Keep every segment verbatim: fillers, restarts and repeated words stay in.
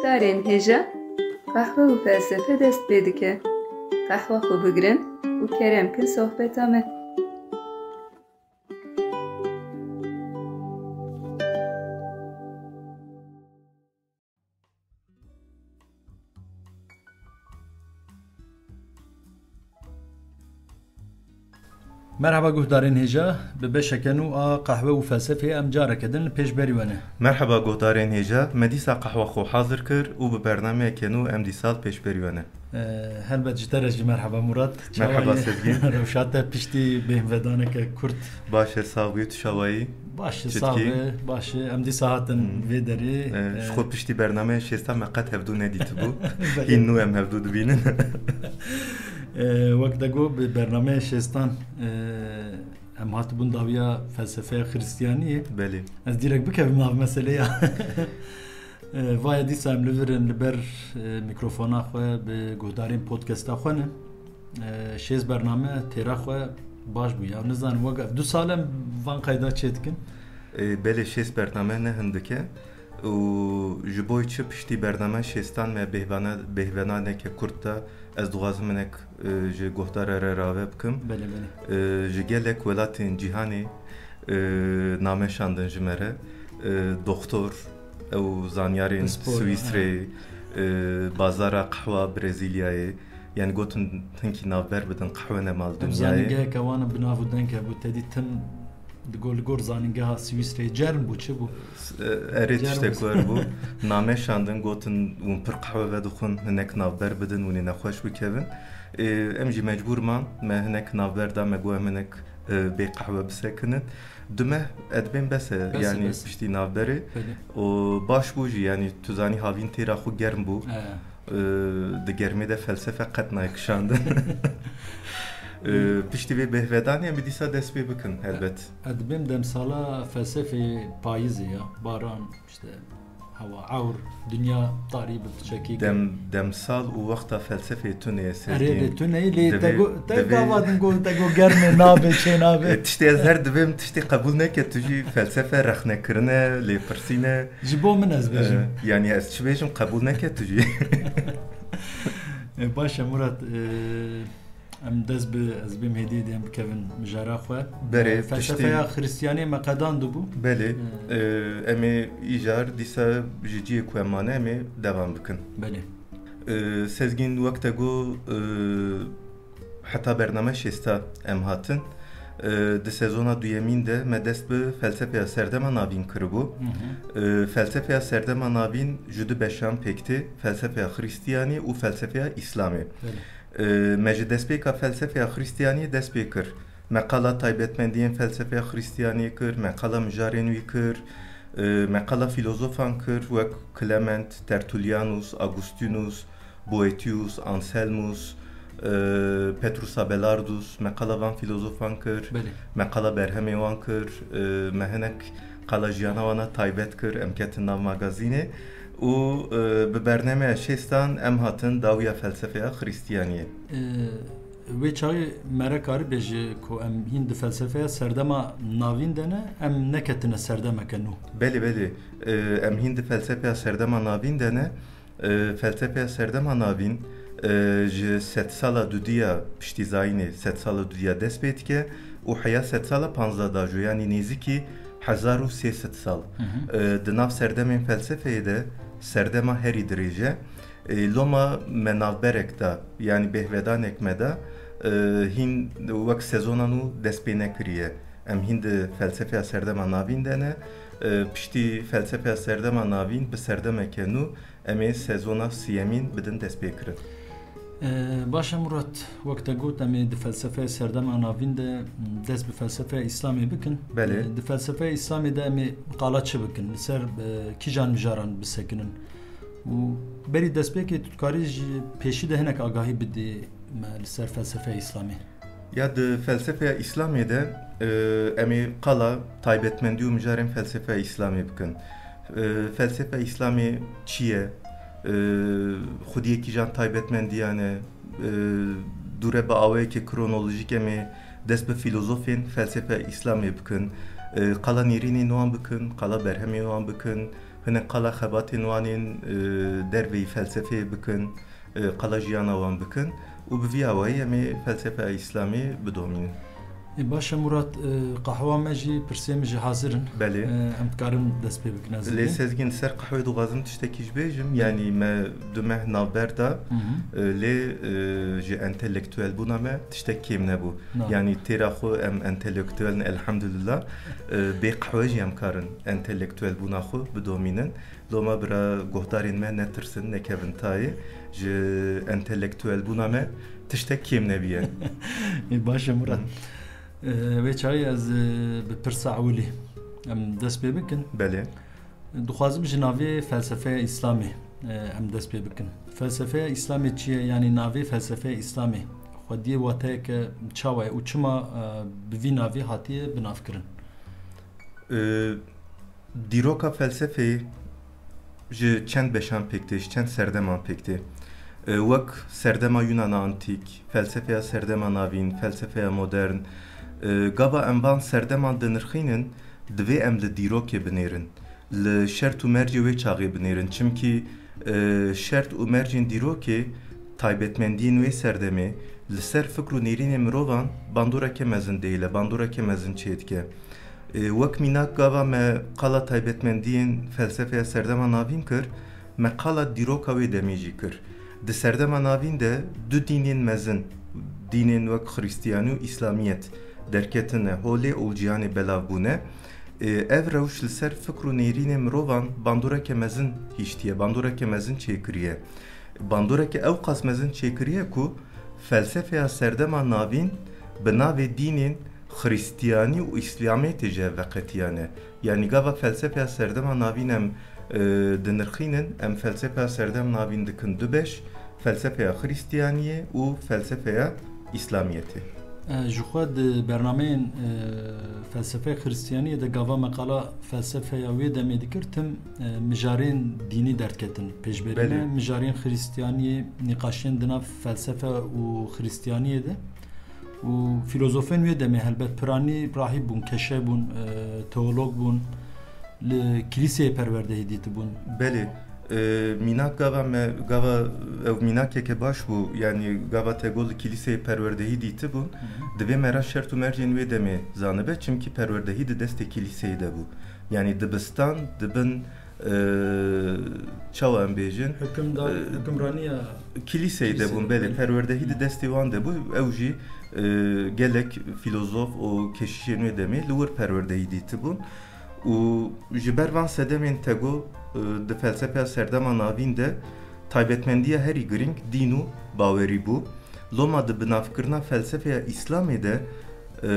Darên hêja, qehwe û felsefe dest pê dike. Qehwa xwe bigirin û kerem kin sohbeta me. Merheba guhdarên hêja, bi beşeke nû a qehwe û felsefeyê em careke din li pêşberî we ne. Merheba guhdarên hêja, me dîsa qehwa xwe hazir kir û bi bernameyeke nû em dîsa li pêşberî we ne. Ee, helbet ji te re jî merheba Murat. Merheba Çawa ye? Sezgîn. Rewşa te piştî bêhnvedaneke kurt. Baş e, sax bî, tu çawa yî? Baş e, sax be, baş e. Em dîsa hatin Hmm. vê derê. Ee, ji Ee, xwe piştî bernameya şêstan me qet hevdû nedîtibû. Belê. Hîn nû em hevdû dibînin. Ee, wek de got, bi bernameya şêstan, ee, em hatibûn dawiya felsefeya Xiristiyaniyê. Belê. Ez dîrek bikevim nav meseleya. Ee, vaye dîsa em li vir in, li ber, ee, mîkrofona xwe, bi guhdarên podcasta xwe ne. Ee, şêst bername têra xwe baş bû ya. Nizanim, wek ev du sal em van qeyda çêdikin. Ee, belê, şêst bername ne hindik e. Û ji bo çi piştî bername şêstan me bêhvana-, bêhvenaneke kurt da, ez dixwazim hinek, ee, ji guhdara re rave bikim. Belê, belê. Ee, ji gelek welatên cîhanê, ee, name şandin ji me re. Ee, doxtor, ew zanyarên Pispor, Swîsreyê, ee, bazara qehwa Brezîlyayê. Yani gotin hinkî navber bidin, qehwe nema li Ev dinyayê. Zanîngeheke wan bi nav û deng hebû, te dî tim di gor, li gor zanîngeha Swîsreyê cerm bû, çi bû? S-, e, erê Cerm tiştek bû. wer bû. Name şandin, gotin hûn pir qehwe vedixwin, hinek navber bidin, hûn ê nexweş bikevin. E, em jî mecbûr man, me hinek navber da, me got em hinek, e, bê qehwe bisekinin. Du meh edibên bes e, Bes e, yani bes e. piştî navberê. Belê. O baş bû jî, yani tu zanî havîn têra xwe germ bû. He. Ee, di germê de felsefe qet nayê kişandin. Ee, piştî vê bêhvedanê em ê dîsa dest pê bikin, helbet. Ez dibêm demsala felsefê payizê ya, baran, işte, hewa, ewr, dinya tarî bi piçekî Dem, demsal û wexta felsefê tune ye, Erê Sezgîn. de tune ye, lê Divê, te go-, te divê gava din got, te got germê nabe, çê nabe. E, tiştê ez her dibêm, tiştê qebûl neke, tu jî felsefe rexnekirine, lêpirsîne. Ji bo min ez bêjim. Ee, yani ez çi bêjim, qebûl neke tu jî. E, baş e, Murat, e, em dest bi, ez bêm hêdî hêdî em bikevin mijara xwe. Berê, E, felsefeya piştî Xiristiyanê me qedan dibû. Belê, E, e, em ê îcar dîsa ji ciyê ku em mane, em ê devam bikin. Belê. E, Sezgîn, wek te got, e, Heta bername şêsta em hatin. E, di sezona duyemîn de me dest bi felsefeya serdema navîn kiribû. Hı hı. E, felsefeya serdema navîn ji du beşan pêk tê, felsefeya Xiristiyanî û felsefeya Îslamê. Belê. E, me ji destpêka felsefeya Xiristiyaniyê dest pê kir. Me qala taybetmendiyên felsefeya Xiristiyaniyê kir, me qala mijarên wî kir, e, me qala filozofan kir, wek Clement, Tertullianus, Augustinus, Boetius, Anselmus, e, Petrus Abelardus, me qala van filozofan kir, Belê. me qala berhemê wan kir, e, me hinek qala jiyana wan a taybet kir, em ketin nav magazînê û, e, bi bernemeya şêstan em hatin dawiya felsefeya Xiristiyaniyê. E, wê çaxê mere karî bêje ku em hîn di felsefeya serdema navîn de ne, em neketine serdemeke nû. Belê, belê. E, em hîn di felsefeya serdema navîn de ne, E, felsefeya serdema navîn, e, ji sedsala dudiya piştî zayînê, sedsala dudiya dest pê dike û heya sedsala panzdeh dajo, yanî nêzîkî hezar û sê sed sal. Hı hı. E, di nav serdemên felsefeyê de serdema herî dirêj e. E, loma me navberek da, yanî bêhvedanek me da, e, hîn wek sezona nû dest pê nekiriye. Em hîn di felsefeya serdema navîn de ne. E, piştî felsefeya serdema navîn bi serdemeke nû Em ê sezona siyemîn bidin destpêkirin. Ee, baş e Murat, wek te got, em ê di felsefeya serdema navîn de dest bi felsefeya Îslamê bikin. Belê. Ee, di felsefeya Îslamê de em ê qala çi bikin? Li ser, e, kîjan mijaran bisekinin? Û berî destpêkê tu dikarî ji pêşî de hinek agahî bidî me li ser felsefeya Îslamê? Ya di felsefeya Îslamê de, e, em ê qala taybetmendî û mijarên felsefeya Îslamê bikin. E, felsefeya Îslamê çi ye? E, xwediyê kîjan taybetmendiyan e? E, dûre bi awayekî kronolojîk em ê dest bi filozofên felsefeya Îslamê bikin. E, qala nêrînên wan bikin, qala berhemên wan bikin, Hinek qala xebatên wan ên, e, derveyî felsefeyê bikin, e, qala jiyana wan bikin û bi vî awayî em ê felsefeya Îslamê bidomînin. Ê, baş e Murat, e, qehwa me jî, pirsê min jî hazir in. Belê. E, em dikarin dest pê bikin, ez Lê ê. Sezgîn, ser qehwê dixwazim tiştekî ji bêjim. Belê. Yanî me du meh navber da, Hı hı. e, lê, e, ji entelektuelbûna me tiştek kêm nebû. Na. Yanî têra xwe em entelektuel in, elhamdulillah. E, bê qehwe jî em karin entelektuelbûna xwe bidomînin. Loma bira guhdarên me netirsin, nekevin tayê. Ji entelektuelbûna me tiştek kêm nebiye. Ê, baş e Murat. Hı. E, wê çaxê ez, e, bi pirsa ewilî em dest pê bikin. Belê. Dixwazim ji navê felsefeya Îslamê, e, em dest pê bikin. Felsefeya Îslamê çi ye? Yanî navê felsefeya Îslamê xwediyê wateyeke çawa ye û çima, e, bi vî navê hatiye binavkirin? E, Dîroka felsefeyê ji çend beşan pêk tê, ji çend serdeman pêk tê. E, wek serdema Yunana Antîk, felsefeya serdema navîn, felsefeya modern. E, gava em van serdeman dinirxînin, divê em li dîrokê binêrin. Li şert û mercê wê çaxê binêrin. Çimkî, e, şert û mercên dîrokê taybetmendiyên wê serdemê li ser fikr û nêrînê mirovan bandoreke mezin dihêle, bandoreke mezin çêdike. E, wek mînak gava me qala taybetmendiyên felsefeya serdema navîn kir, me qala dîroka wê demê jî kir. Di serdema navîn de du dînên mezin, dînên wek Xristiyanî û Îslamiyet derketine holê û li cîhanê belav bûne. E, ev rewş li ser fikr û nêrînê mirovan bandoreke mezin hiştiye, bandoreke mezin çêkiriye. Bandoreke ewqas mezin çêkiriye ku felsefeya serdema navîn bi navê dînên Xristiyanî û Îslamiyetê ji hev veqetiyane. Yanî gava felsefeya serdema navîn em, e, dinirxînin, em felsefeya serdema navîn dikin du beş, felsefeya Xristiyaniyê û felsefeya Îslamiyetê. E, ji xwe di bernameyên, e, felsefeya Xristiyaniyê de gava me qala felsefeya wê demê dikir, tim, e, mijarên dînî derdiketin pêşberî me. Belê. Mijarên Xristiyaniyê, nîqaşên di nav felsefe û Xristiyaniyê de. Û filozofên wê demê helbet piranî rahîb bûn, keşe bûn, e, teolog bûn, li kilîseyê perwerdehî dîtibûn. Belê. E, mînak gava me, gava ew mînakeke baş bû, yanî gava te got li kilîseyê perwerdehî dîtibûn, Hı hı. divê me re şert û mercên wê demê zanibe, çimkî perwerdehî di destê kilîseyê de bû. Yanî dibistan, di bin, e, çawa em bêjin? Hukimdar, E, hukimraniya kilîseyê de kilîseyê bûn, de, belê, belê. Perwerdehî di destê wan de bû. Ew jî, e, gelek filozof û keşîşên wê demê li wir perwerdehî dîtibûn. Û ji ber van sedemên te got, e, di felsefeya serdema navîn de taybetmendiya herî girîng dîn û bawerî bû. Loma di binavkirina felsefeya Îslamê de, e,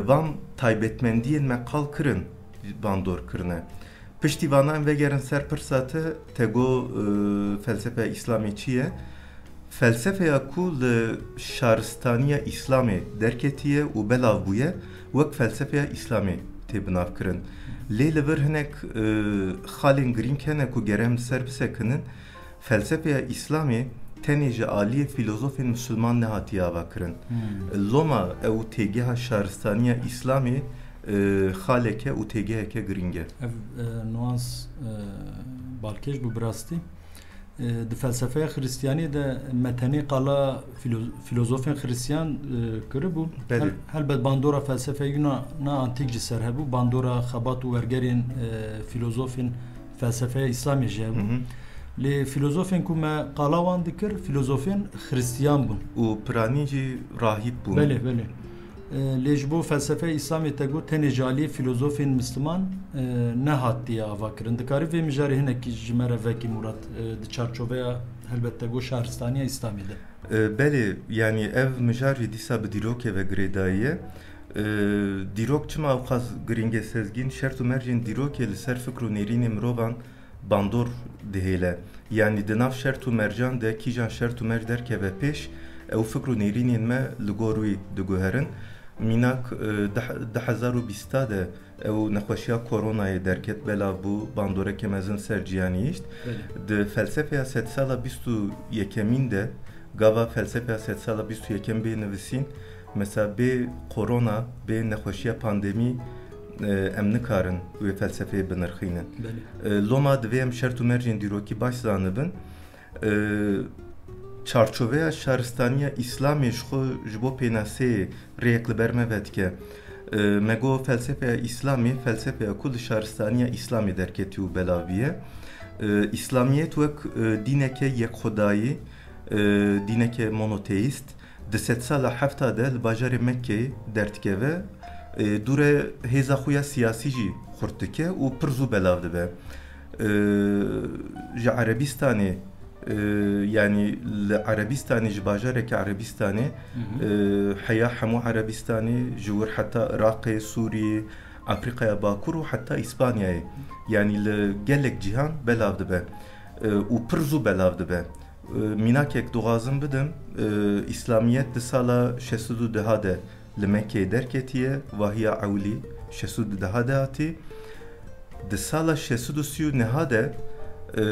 van taybetmendiyên me qal kirin, bandor kirine. Piştî vana em vegerin ser pirsa te, te got, e, felsefeya Îslamê çi ye? Felsefeya ku li şaristaniya Îslamê derketiye û belav bûye, wek felsefeya Îslamê tê binavkirin. Lê li vir hinek, e, xalên girîng hene ku gere em li ser bisekinin. Felsefeya Îslamê tenê ji aliyê filozofên misilman nehatiye avakirin. Hmm. Loma ew têgeha şaristaniya Îslamê, e, xaleke û têgeheke girîng e. Ev, e, nuans, e, balkêş bû bi rastî. E, di felsefeya Xristiyaniyê de me tenê qala filo-, filozofên Xristiyan, e, kiribû. Belê. Hel-, helbet bandora felsefeya Yunana Antîk ji ser hebû, bandora xebat û wergerên, e, filozofên felsefeya Îslamê jî hebû. Hı hı. Lê filozofên ku me qala wan dikir, filozofên Xristiyan bûn. Û piranî jî rahîb bûn. Belê, belê. E, lê ji bo felsefeya Îslamê te got tenê ji aliyê filozofên misliman, e, nehatiye avakirin. Dikarî vê mijarê hinekî ji me re vekî Murat, e, di çarçoveya helbet te got şaristaniya Îslamê de? E, belê, yanî ev mijar jî dîsa bi dîrokê ve girêdayî ye. E, dîrok çima ewqas girîng e Sezgîn? Şert û mercên dîrokê li ser fikr û nêrînê mirovan bandor dihêle. Yanî di nav şert û mercan de kîjan şert û merc derkeve pêş, ew fikr û nêrînên me li gor wî diguherin. Mînak, e, di-, di hezar û bîsta de ew nexweşiya koronayê derket, belav bû, bandoreke mezin ser cîhanê hişt. Belê. Di felsefeya sedsala bîst û yekemîn de, gava felsefeya sedsala bîst û yekem bê nivisîn, mesela bê korona, bê nexweşiya pandemî, e, em nikarin wê felsefeyê binirxînin. Belê. E, loma divê em şert û mercên dîrokî baş zanibin. E, çarçoveya şaristaniya Îslamê ji xwe ji bo pênaseyê rêyek li ber me vedike. E, me got felsefeya Îslamê, felsefeya ku li şaristaniya Îslamê derketî û belav bûye. E, Îslamiyet wek, e, dîneke yekxwedayî, e, dîneke monoteîst, di sedsala hefta de li bajarê Mekkeyê derdikeve, e, dûre hêza xwe ya siyasî jî xurt dike û pir zû belav dibe. E, ji Erebistanê, e, yanî li Erebistanê, ji bajareke Erebistanê, Hı hı. e, heya hemû Erebistanê, ji wir heta Iraqê, Sûriyê, Afrîkaya Bakur û heta Îspanyayê, yanî li gelek cîhan belav dibe, e, û pir zû belav dibe. E, mînakek dixwazim bidim, e, Îslamiyet di sala şeş sed û deha de li Mekkeyê derketiye, vahiya ewilî şeş sed û deha de hatî. Di sala şeş sed û sî û neha de, e,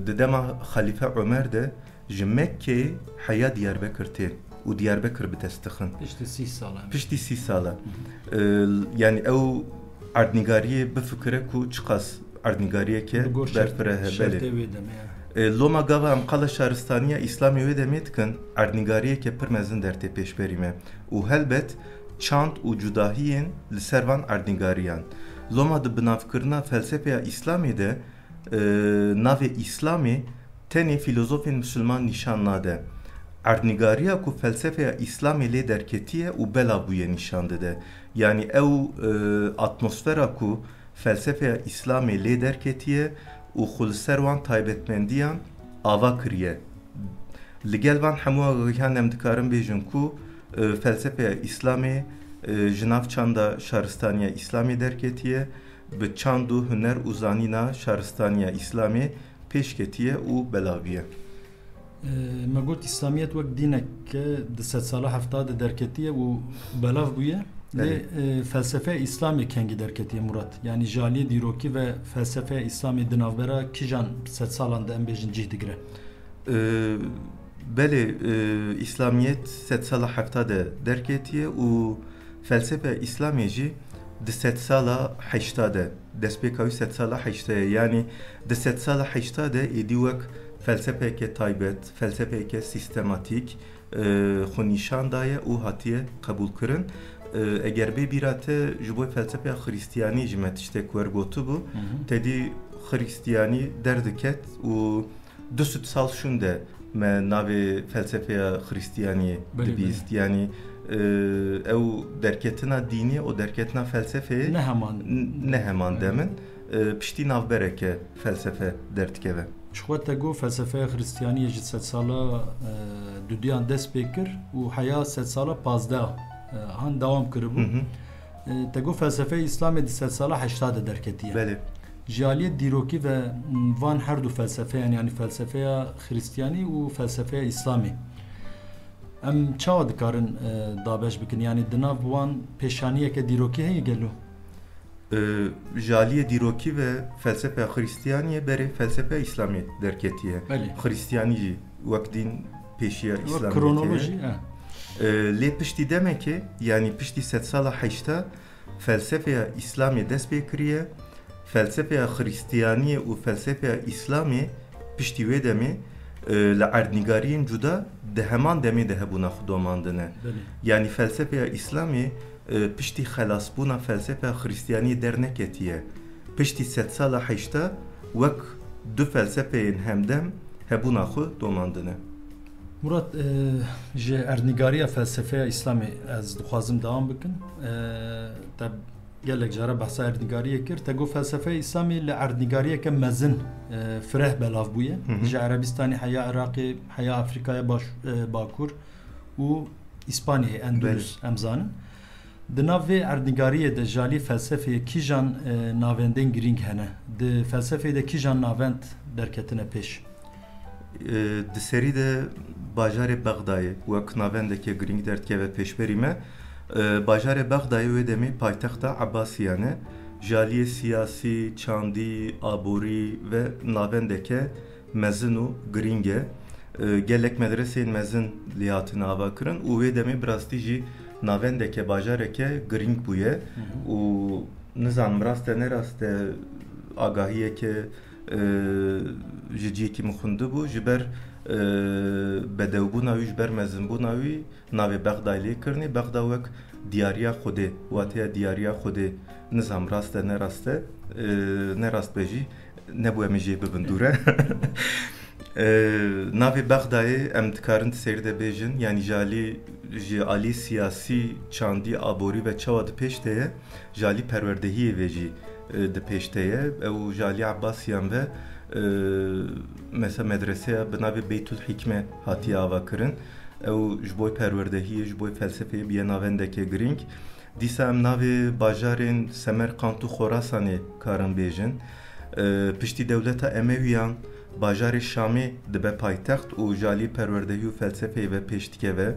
di dema Xalîfe Omer de ji Mekkeyê heya Diyarbekir tê û Diyarbekir bi dest dixin. Piştî sî sala. Piştî sî sala. E, yanî ew erdnîgariyê bifikire ku çiqas erdnîgariyeke Bi gor şert-, berfireh e, şertê belê. Wê demê, ya. E, loma gava em qala şaristaniya Îslamê wê demê dikin, erdnîgariyeke pir mezin dertê pêşberî me. Û helbet çand û cudahiyên li ser van erdnîgariyan. Loma di binavkirina felsefeya Îslamê de, e, navê Îslamê tenê fîlozofên misilman nîşan nade. Erdnîgariya ku felsefeya Îslamê lê derketiye û belav bûye nîşan dide. Yanî ew, e, atmosfera ku felsefeya Îslamê lê derketiye û xwe li ser wan taybetmendiyan ava kiriye. Li gel van hemû agihan em dikarin bêjin ku, e, felsefeya Îslamê, e, ji nav çanda şaristaniya Îslamê derketiye, bi çand û huner û zanîna şaristaniya Îslamê pêş ketiye û belav bûye. E, me got Îslamiyet wek dînek e di sedsala hefta de derketiye û belav bûye. Lê, Belê. e, felsefeya Îslamê kengî derketiye, Murat? Yanî ji aliyê dîrokî ve felsefeya Îslamê di navbera kîjan sedsalan de, em bêjin, cih digire? E, belê, e, Îslamiyet sedsala hefta de derketiye û felsefeya Îslamê jî di sedsala heşta de, destpêka wî sedsala heşta ye. Yanî di sedsala heşta de êdî wek felsefeyeke taybet, felsefeyeke sîstematîk, e, xwe nîşan daye û hatiye qebûlkirin. E, eger bê bîra te, ji bo felsefeya Xristiyanî jî me tiştek wergotibû, Hı hı. tedî Xristiyanî derdiket û du sed sal şûnde me navê felsefeya Xristiyaniyê Belê, dibîst. belê. Yanî, e, ew derketina dînê û derketina felsefeyê Ne heman. n-, ne heman Belê. demin. E, piştî navbereke felsefe derdikeve. Ji xwe te got felsefeya Xristiyaniyê ji sedsala, e, dudiyan dest pê kir û heya sedsala pazdeh, e, han dewam kiribû. Hı hı. E, te got felsefeya Îslamê di sedsala heşta de derketiye. Belê. Ji aliyê dîrokî ve, m, van her du felsefeyan, yanî felsefeya Xristiyanî û felsefeya Îslamê, em çawa dikarin, e, dabeş bikin? Yanî di nav wan pêşaniyeke dîrokî heye gelo? E, ji aliyê dîrokî ve felsefeya Xristiyaniyê berê felsefeya Îslamê derketiye. Belê. Xristiyanî jî wek dîn pêşiya Wek Îslamê kronolojî, heye. he. E, lê piştî demekê, yanî piştî sedsala heşta, felsefeya Îslamê dest pê kiriye. Felsefeya Xristiyaniyê û felsefeya Îslamê piştî wê demê, e, li erdnîgariyên cuda di heman demê de hebûna xwe domandine. Belê. Yanî felsefeya Îslamê, e, piştî xelasbûna felsefeya Xristiyaniyê derneketiye. Piştî sedsala heşta wek du felsefeyên hemdem hebûna xwe domandine. Murat, e, ji erdnîgariya felsefeya Îslamê ez dixwazim dewam bikim. E, te gelek cara behsa erdnîgariyê kir. Te got felsefeya Îslamê li erdnîgariyeke mezin, e, fireh belav bûye. Hı hı. Ji Erebistanê heya Iraqê, heya Afrîkaya Baş-, e, Bakur û Îspanyayê, Endulus, Belê. em zanin. Di nav vê erdnîgariyê de ji alî felsefeyê kîjan, e, navendên girîng hene? Di felsefeyê de kîjan navend derketine pêş? E, di serî de bajarê Bexdayê wek navendeke girîng derdikeve pêşberî me. E, bajarê Bexdayê wê demê paytexta Ebasiyan e. Ji aliyê siyasî, çandî, aborî ve navendeke mezin û girîng e. E, gelek medreseyên mezin lê hatine avakirin û wê demê bi rastî jî navendeke, bajareke girîng bûye Hı hı. û Nizanim rast e, ne rast e, agahiyeke, e, ji cihekî min xwendibû, ji ber, e, bedewbûna wî, ji ber mezinbûna wî navê Bexdayê lê kirinê. Bexda wek diyariya Xwedê, wateya diyariya Xwedê, nizanim rast e, ne rast e, e, ne rast be jî, nebû em ê jê bibin dûre. E, navê Bexdayê em dikarin di serî de bêjin, yanî ji alî, ji alî siyasî, çandî, aborî ve çawa di pêş de ye, ji alî perwerdehiyê ve jî, e, di pêş de ye. Ew ji alî Ebbasiyan ve, e, mesela medreseya bi navê Beytul Hikme hatiye avakirin. Ew ji bo perwerdehiyê, ji bo felsefeyê bûye navendeke girîng. Dîsa em navê bajarên Semerqant û Xorasanê karin bêjin. E, piştî dewleta Emewiyan bajarê Şamê dibe paytext û ji alî perwerdehî û felsefeyê ve pêş dikeve.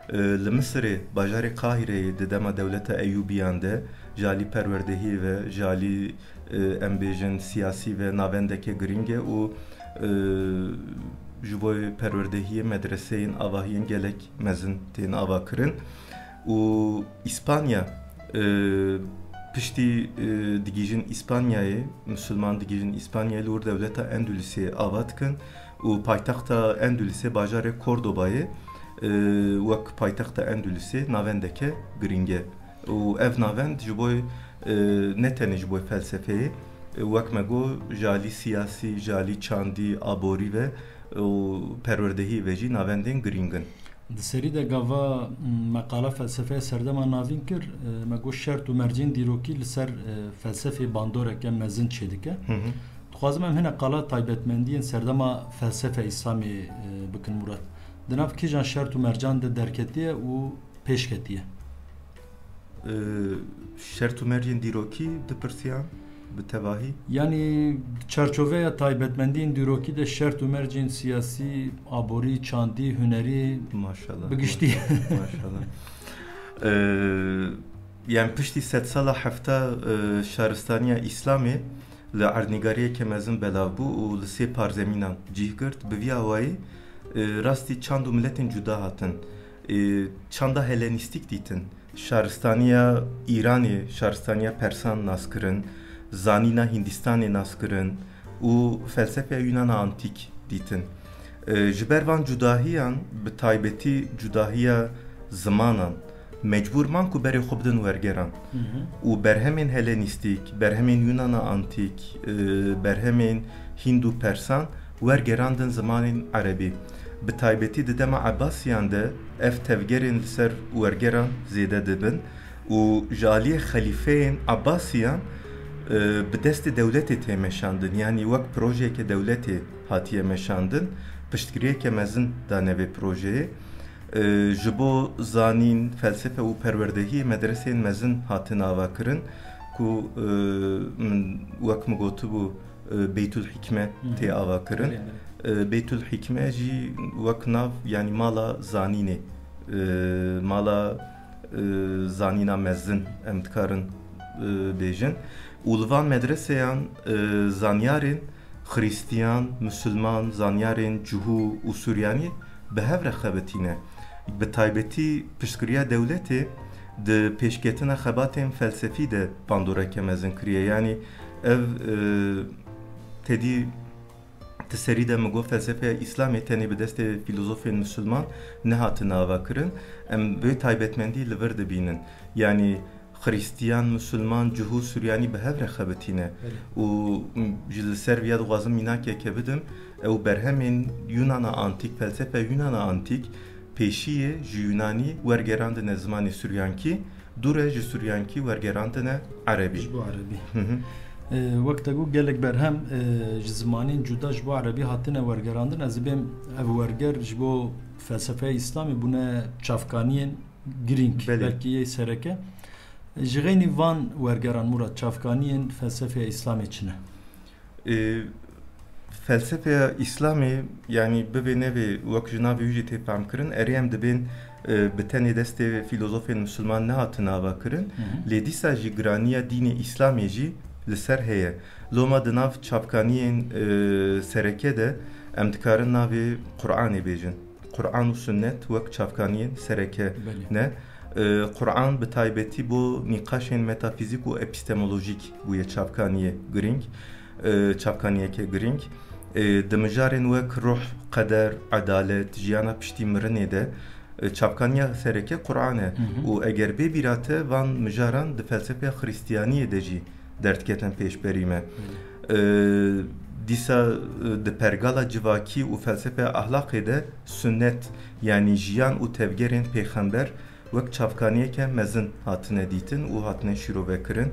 E, li Misirê bajarê Qahireyê di dema dewleta Eyûbiyan de ji alî perwerdehiyê ve, ji alî, e, em bêjin siyasî ve navendeke girîng e û, e, ji bo perwerdehiyê medreseyên avahiyên gelek mezin tên avakirin. Û Îspanya, e, piştî, e, digihîjin Îspanyayê, Musulman digihîjin Îspanyayê, li wir dewleta Endulûsê ava dikin û paytexta Endulûsê bajarê Kordobayê, e, wek paytexta Endulûsê navendeke girîng e. Û ev navend ji bo, e, ne tenê ji bo felsefeyê, e, wek me got, ji alî siyasî, ji alî çandî, aborî ve û perwerdehiyê ve jî navendên girîng in. Di serî de gava, m, me qala felsefeya serdema navîn kir, e, me got şert û mercên dîrokî li ser, e, felsefê bandoreke mezin çêdike. Hı hı. Dixwazim em hinek qala taybetmendiyên serdema felsefeya Îslamê, e, bikin, Murat. Di nav kîjan şert û mercan de derketiye û pêş ketiye? E, şert û mercên dîrokî dipirsiyan bi tevahî? Yanî çarçoveya taybetmendiyên dîrokî de şert û mercên siyasî, aborî, çandî, hunerî, maşallah, bi giştî. Maşallah. E, yani piştî sedsala hefta, e, şaristaniya Îslamê li erdnîgariyeke mezin belav bû û li sê parzemînan cih girt. Bi vî awayî, e, rastî çand û miletên cuda hatin. E, çanda helenîstîk dîtin. Şaristaniya Îranê, şaristaniya Persan nas kirin, zanîna Hîndistanê nas kirin û felsefeya Yunana Antîk dîtin. E, ji ber van cudahiyan, bi taybetî cudahiya zimanan, mecbûr man ku berê xwe bidin wergeran. Hı hı. Û berhemên helenîstîk, berhemên Yunana Antîk, e, berhemên Hînd û Persan wergerandin zimanên erebî. Bi taybetî di dema Ebbasiyan de ev tevgerên li ser wergeran zêde dibin û ji aliyê xelîfeyên Ebbasiyan, e, bi destê dewletê tê meşandin. Yanî wek projeyeke dewletê hatiye meşandin, piştgiriyeke mezin dane vê projeyê. E, ji bo zanîn, felsefe û perwerdehiyê medreseyên mezin hatin avakirin ku, e, min wek min gotibû, e, Beytul Hikme Hı hı. tê avakirin. Belê, belê. E, Beytul Hikme jî wek nav, yanî mala zanînê, e, mala, e, zanîna mezin em dikarin, e, bêjin. Û li van medreseyan, e, zanyarên Xristiyan, Musulman, zanyarên Cihû û Suryanî bi hev re xebitîne. Bi taybetî piştgiriya dewletê di pêşketina xebatên felsefî de bandoreke mezin kiriye. Yanî ev, e, tedî ti serî de min got felsefeya Îslamê tenê bi destê fîlozofên Musulman nehatine avakirin. Em vê taybetmendî li vir dibînin. Yanî Xristiyan, Musulman, Cihû, Suryanî bi hev re xebitîne. Belê. Û, m, ji li ser viya dixwazim mînakeke bidim. Ew berhemên Yunana Antîk, felsefe Yunana Antîk, pêşiyê ji Yunanî wergerandine zimanê Suryankî, dûre ji Suryankî wergerandine Erebî. Ji bo Erebî. Hı hı. E, wek te got, gelek berhem, e, ji zimanên cuda ji bo Erebî hatine wergerandin. Ez dibêm ev werger ji bo felsefeya Îslamê bûne çavkaniyên girîng, Belê. belkî yê sereke. Ji xeynî van wergeran, Murat, çavkaniyên felsefeya Îslamê çi ne? E, felsefeya Îslamê, yanî bivê nevê, wek ji navê wî jî tê fehmkirin, erê em dibên, e, bi tenê destê fîlozofên Musulman nehatine avakirin, Hı hı. lê dîsa jî giraniya dînê Îslamê jî li ser heye. Loma di nav çavkaniyên, e, sereke de em dikarin navê Qur'anê bêjin. Quran û Sunnet wek çavkaniyên sereke Belê. ne. E, Quran bi taybetî bo nîqaşên metafîzîk û epistemolojîk bûye çavkaniyê girîng, e, çavkaniyeke girîng. E, di mijarên wek ruh, qeder, edalet, jiyana piştî mirinê de, e, çavkaniya sereke Quran e. Hı hı. Û eger bê bîra te van mijaran di felsefeya Xristiyaniyê de jî derdiketin pêşberî me. Hı. E, dîsa, e, di pergala civakî û felsefeya ahlaqê de sunnet, yanî jiyan û tevgerên pêxember wek çavkaniyeke mezin hatine dîtin û hatine şîrovekirin.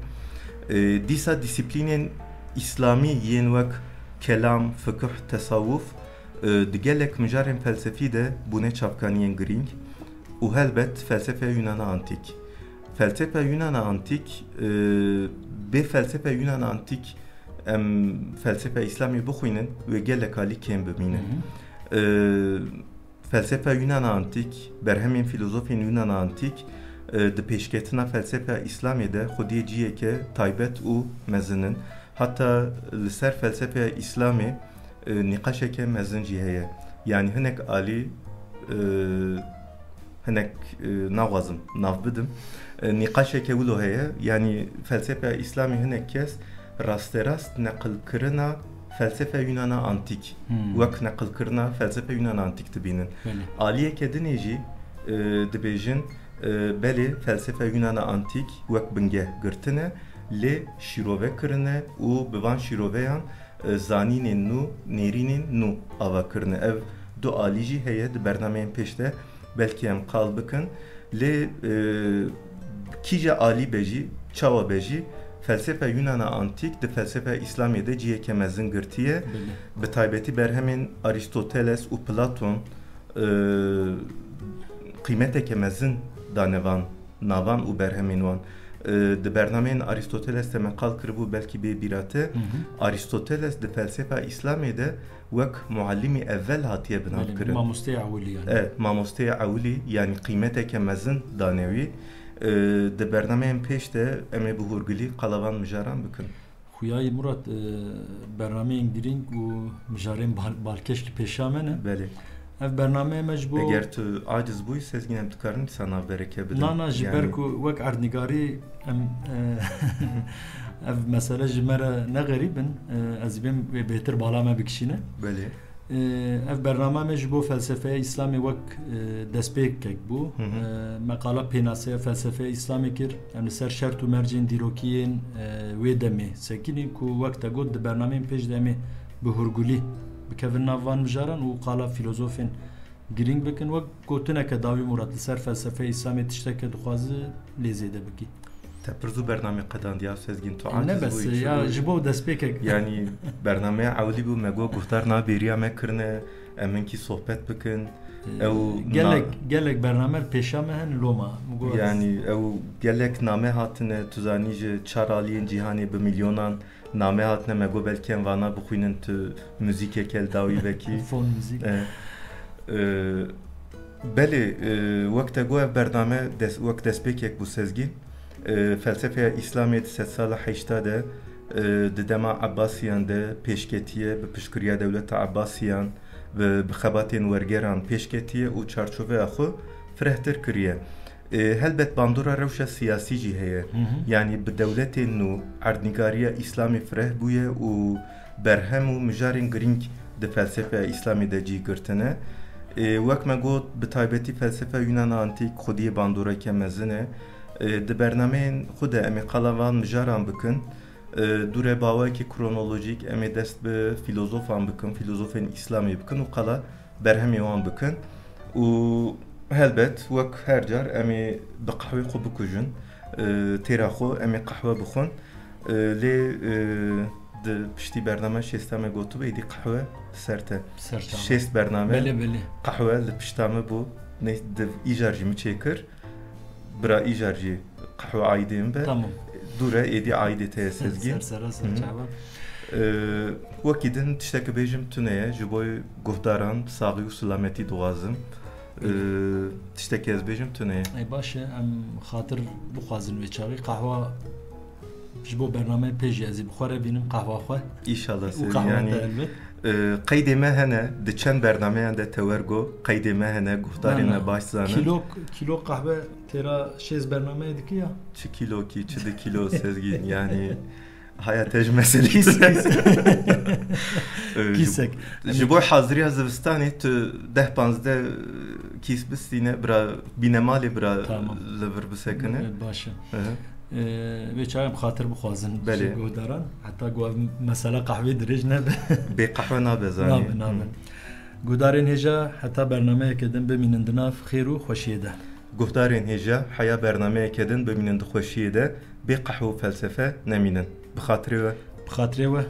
E, dîsa dîsîplînên îslamî yên wek kelam, fikih, tesawuf, e, di gelek mijarên felsefî de bûne çavkaniyên girîng û helbet felsefeya Yunana Antîk. Felsefeya Yunana Antîk, e, bê felsefeya Yunana Antîk em felsefeya Îslamê bixwînin, wê gelek alî kêm bimîne. Hı hı. E, Felsefa Yunana Antîk, berhemên filozofên Yunana Antîk, e, di pêşketina felsefa Îslamê de xwediyê ciheke taybet û mezin in. Heta li ser felsefeya Îslamê, e, nîqaşeke mezin jî heye. Yanî hinek alî, e, hinek, e, naxwazim nav bidim. E, nîqaşeke wilo heye. Yanî felsefa Îslamê hinek kes rasterast neqilkirina felsefa Yunana Antîk, Hmm. wek neqilkirina felsefa Yunana Antîk dibînin. Belê. Aliyeke dinê jî, e, dibêjin, e, belê felsefa Yunana Antîk wek bingeh girtine, lê şîrove kirine û bi van şîroveyan, e, zanînên nû, nêrînên nû ava kirine. Ev du alî jî heye di bernameyên pêş de. Belkî em qal bikin, lê, e, kîja alî be jî, çawa be jî, felsefa Yunana Antîk di felsefa Îslamê de ciheke mezin girtiye. Belê. Bi taybetî berhemên Aristoteles û Platon, e, qîmeteke mezin dane van navan û berhemên wan. E, di bernameyên Aristoteles de me qal kiribû, belkî bê bîra te. Hı hı. Aristoteles di felsefa Îslamê de wek muallimî evvel hatiye Belê, binavkirin. Mamosteyê ewilî yani. Evet, mamosteyê ewilî, yani qîmeteke mezin dane wî. E, di bernameyên pêş de em ê bi hûrgilî qala van mijaran bikin. Xuyayî Murat, e, bernameyên girîng û mijarên bal-, balkêş li pêşa me ne. Belê. Ev bernameyê me ji bo Eger tu aciz bûyî, Sezgîn, em dikarin dîsa navbereke bidin. Na, na, ji ber Yani ku wek erdnîgarî em, e, ev mesele ji me re ne xerîb in, e, ez ê bêm wê bêtir bala me bikişîne. Belê. E, ev bername me ji bo felsefeya Îslamê wek, e, destpêkek bû. Hı hı. E, me qala pênaseya felsefeya Îslamê kir. Em li ser şert û mercên dîrokî yên, e, wê demê sekinîn ku wek te got di bernameyên pêş de em ê bi hûrgulî bikevin nav van mijaran û qala filozofên girîng bikin. Wek gotineke dawî Murat, li ser felsefeya Îslamê tişteke dixwazi lê zêde bikî. Te pir zû bernamê qedandiya Sezgîn, tu E, aciz ne bes, bûyî, çi ya bûyî? Ji bo destpêkek. Yanî bernameya ewilî bû, me got guhdar na bêriya me kirine, em hinkî sohbet bikin. E, Ew gelek, na- gelek bername li pêşa me hene loma. Mi got ez Yani ew gelek name hatine, tu zanî ji çar aliyên cîhanê bi milyonan name hatine, me got belkî em vana bixwînin, tu muzîkeke li dawî vekî. Fon muzîk. E, e, belê, e, wek te got ev bername des-, wek destpêkek bû Sezgîn. E, felsefeya Îslamê di sedsala heşta de, e, di dema Ebbasiyan de pêşketiye, bi piştgiriya dewleta Ebbasiyan, bi, bi xebatên wergeran pêşketiye û çarçoveya xwe firehtir kiriye. E, helbet bandora rewşa siyasî jî heye. Hı hı. Yanî bi dewletên nû erdnîgariya Îslamê fireh bûye û berhem û mijarên girîng di felsefeya Îslamê de cî girtine. E, wek me got, bi taybetî felsefa Yunana Antîk xwediyê bandoreke mezin e. E, di bernameyên xwe de em ê qala van mijaran bikin. E, dûre bi awayekî kronolojîk em ê dest bi filozofan bikin, filozofên Îslamê bikin û qala berhemê wan bikin. Û helbet wek her car em ê bi qehwê xwe bikujin. E, têra xwe em ê qehwe bixwin. E, lê, e, di piştî bername şêsta me gotibû, êdî qehwe ser te. Ser çavan. Şêst bername Belê, belê. qehwe li pişta me bû. Ne, di îcar jî min çêkir. Bira îcar jî qehwe aîdê min be. Tamam. Dûre êdî aîdê te ye Sezgîn. Ser sera ser Hı hı. çavan. E, wekî din tiştekî bêjim tune ye, ji bo guhdaran saxî û silametî dixwazim. E, Belê. tiştekî ez bêjim tune ye. Ey baş e, em xatir bixwazin wê çaxî. Qehwa Ji bo bernameyê pê jî ez ê bi xwe re bînim qehwa xwe. Înşallah û Sevî, qehwa yanî te elbet. e, qeydê me hene, di çend bernameyan de tewer got, qeydê me hene, guhdarên Na, na. me baş zanin. Kîlo, kîlo qehwe têra şêst bernameyê dike ya. Çi kîlo kî, çi di kîlo Sezgîn, yanî haya te ji meselê. Kîs, kîs. E, ji- Kîsek. Ji bo haziriya zivistanê tu deh panzdeh kîs bistîne, bira bîne malê, bira Tamam. li vir bisekine. Evet, baş e. Hı hı. Ee, Vê çaxê em xatir bixwazin Belê. ji guhdaran. Heta ku ev mesela qehwê dirêj nebe. Bê qehwe nabe zanî. Nabe, nabe. Guhdarên hêja heta bernameyeke din bimînin di nav xêr û xweşiyê de. Guhdarên hêja heya bernameyeke din bimînin di xweşiyê de, bê qehwe û felsefe nemînin. Bi xatirê we. Bi xatirê we.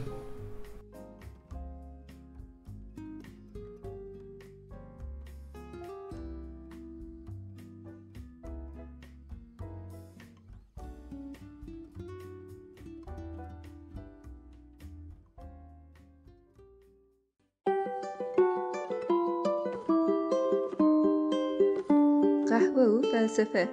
Qehwe û felsefe.